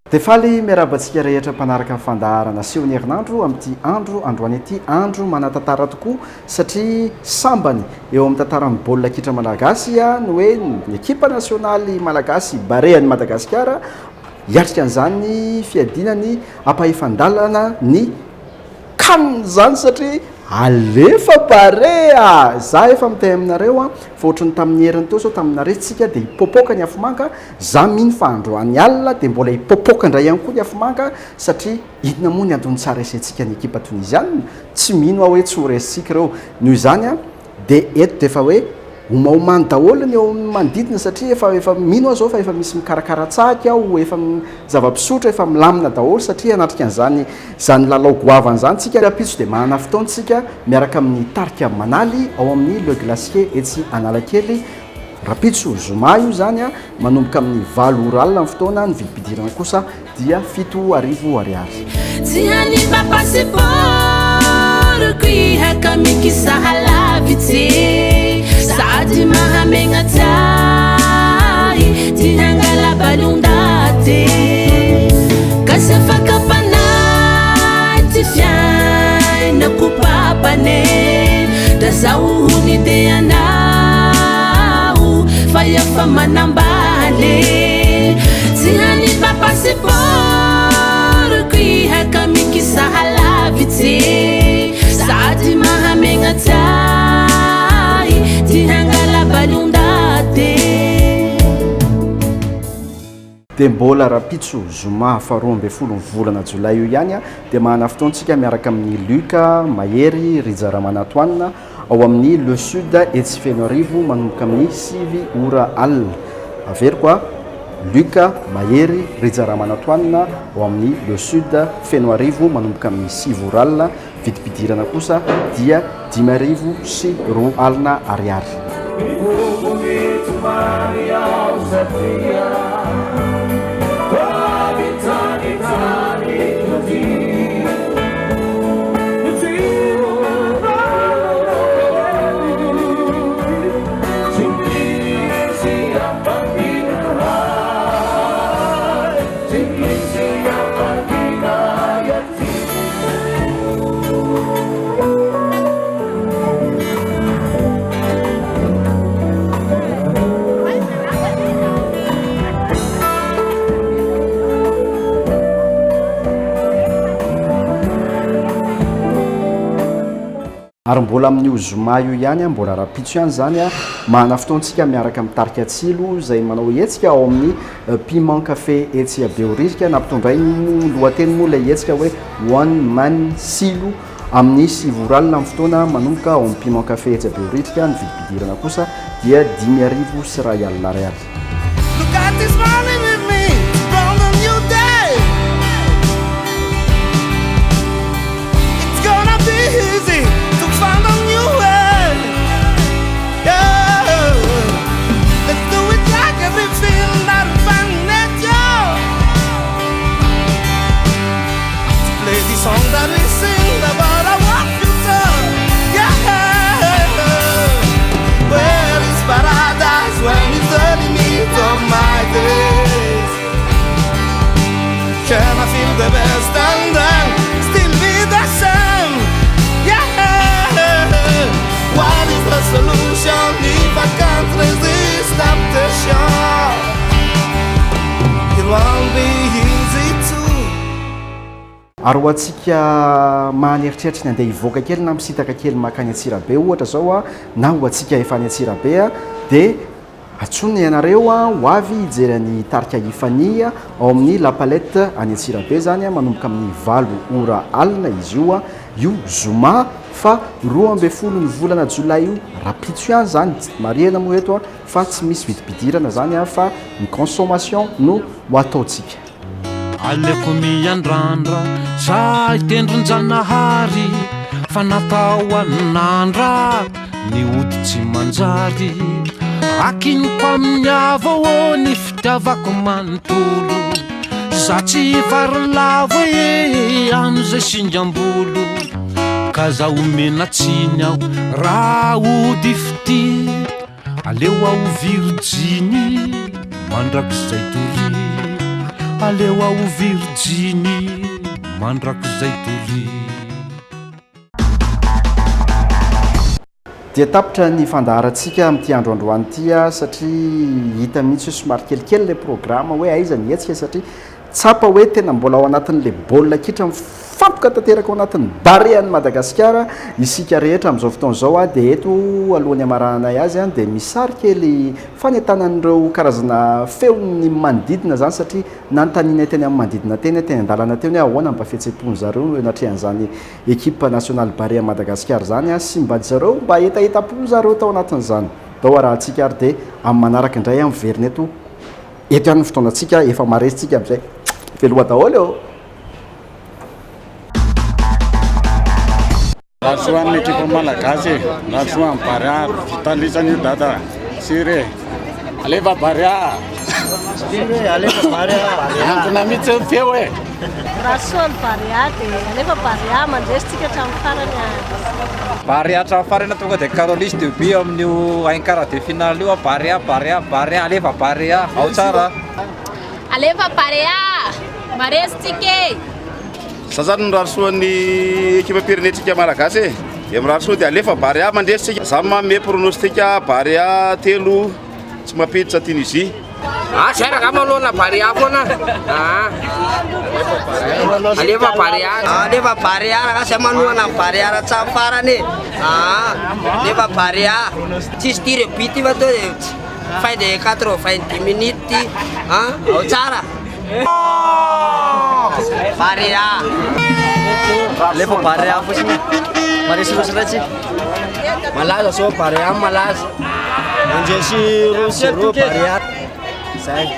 Dia faly miarahaba antsika rehetra mpanaraka ny fandaharana asehon'ny herinandro amin'ity andro androany ity, andro manan-tantara tokoa satria sambany eo amin'ny tantaran'ny baolina kitra malagasy ny hoe ny ekipa nasionaly malagasy Barean'i Madagasikara hiatrika an'izany fiadiana ny ampahefan-dalana ny Can izany satria alefa Barea! Za efa miteny aminareo an, fa ohatran'ny tamin'ny heriny teo sao tamin'ny naresitsika dia hipopoka ny afomanga, za mino fa androany alina dia mbola hipopoka indray ihany koa ny afomanga satria inona moa ny antony tsy haharesentsika ny ekipa tonizianina? Tsy mino aho hoe tsy ho resintsika ireo. Noho izany an, Dia eto dia efa hoe omaomany daholo ny eo amin'ny manodidina satria efa efa mino aho izao fa efa misy mikarakara tsaky ao, efa zava-pisotro efa milamina daholo satria hanatrika an'izany izany lalao goavana izany tsika. Rahampitso dia manana fotoana tsika miaraka amin'ny tarika Manaly ao amin'ny Le Glacier etsy Analakely. Rahampitso zoma io izany manomboka amin'ny valo ora alina ny fotoana, ny vidim-pidirana kosa dia 7000 ariary. Tsy hanimba passeport-ko ihaka mikisaha lavitse Sady mahamegnatse ahy ty hangala balon-daty Gasy afakam-panahy ty fiainako papane Ndra zaho ho niteanao fa efa manambaly Tsy hanimba passeport-ko ihaka mikisaha lavitse Sady mahamegnatse ahy ty hangala balon-daty. Dia mbola rahampitso zoma faha 12 ny volana jolay io ihany dia manana fotoana isika miaraka amin'i Luc, Mahery, Rija Ramanantoanina ao amin'ny Le Sud etsy Fenoarivo manomboka amin'ny 9 ora alina. Averiko a, Luc, Mahery, Rija Ramanantoanina ao amin'ny Le Sud Fenoarivo manomboka amin'ny 9 ora alina. Vidim-pidirana kosa dia 2500 ariary. Ary mbola amin'io zoma io ihany, mbola rahampitso ihany izany, manana fotoantsika miaraka amin'ny tarika Tsilo izay manao hetsika ao amin'ny Piment Café etsy Behoririka. Nampitondrainy lohateny moa ilay hetsika hoe One Man Silo amin'ny 9 ora alina amin'ny fotoana manomboka ao amin'ny Piment Café etsy Behoririka. Ny vidim-pidirana kosa dia 1500 ariary. Look at this morning with me, from a new day. It's gonna be easy to find a new way. Yeah, let's do it like everything that we find nature. To play the song that we sing about our future. Yeah, where is paradise when it's the limit of my days? Can I feel the best and then still be the same? Yeah. What is the solution if I can't resist temptation? It won't be easy to. Ary ho antsika mahan'eritreritry ny handeha hivoaka kely na misintaka kely mankany Antsirabe ohatra izao na ho antsika efa any Antsirabe dia antsoina ianareo ho avy hijery an'i tarika Ifanihy ao amin'ny La Palette any Antsirabe izany manomboka amin'ny 8 ora alina izy io, io zoma fa 12 ny volana jolay io rahampitso ihany izany, marihana moa eto fa tsy misy vidim-pidirana izany fa ny consommation no ho ataontsika. Aleoko miandrandra zahay tendron-janahary fa natao an'andra ny ody tsy manjary Akiniko amin'ny avo ô ny fitiavako manontolo Za tsy hivarilavo e amin'izay singam-bolo Ka za omena tsiny aho raha ody fitia. Aleo aho virjiny mandrakizay doria Aleo aho virjiny mandrakizay doria. Dia tapitra ny fandaharantsika amin'ity andro androany ity satria hita mihitsy hoe somary kelikely ilay programa hoe aiza ny hetsika satria tsapa hoe tena mbola ao anatin'ilay baolina kitra mifantoka tanteraka ao anatin'ny Barea an'i Madagasikara isika rehetra amin'izao fotoana izao dia eto alohan'ny hamarananay azy dia misy sary kely fanentanan'ireo karazana feon'ny manodidina izany satria nanontanianay teny amin'ny manodidina teny teny an-dalana teny hoe ahoana mba fihetseham-pon'zareo eo anatrehan'izany Equipe nationale Barea Madagascar zany a, sy mba zareo mba hetahetam-po zareo tao anatin'izany. Ndao arahantsika ary dia amin'ny manaraka indray aho miverina eto, eto ihany ny fotoanantsika, efa maresy tsika amin'izay. Veloma daholo ô! Mirary soa amin'ny ekipa malagasy e! Mirary soa amin'ny Barea, vitalisany io dada! Sur e! Alefa Barea! Sur e! Alefa Barea! Miankina mihitsy ny feo e! Raha soa ny Barea dia alefa Barea, mandresy tsika hatramin'ny farany a. Barea hatramin'ny farany tonga dia Carolis debut amin'io un quart de finale io, Barea, Barea, Barea, alefa Barea, ao tsara. Alefa Barea, maresy tsika e! Za zany mirary soa ny ekipam-pirenentsika malagasy e! Dia mirary soa dia alefa Barea mandresy tsika. Za manome pronostic Barea telo tsy mampiditra Tunisie. Ah, zay rangah manohana Barea foana. Ah. Alefa Barea. Alefa Barea rangah zay manohana ny Barea hatramin'ny farany e. Ah, alefa Barea. Tsisy tir au but ity fa to de fin de 90 minutes ty. Ah, ao tsara. Barea. Alefa Barea fotsiny. Maresy roa sy iray tsika. Malaza zao Barea malaza. Mandresy 2-0 Barea. Zay.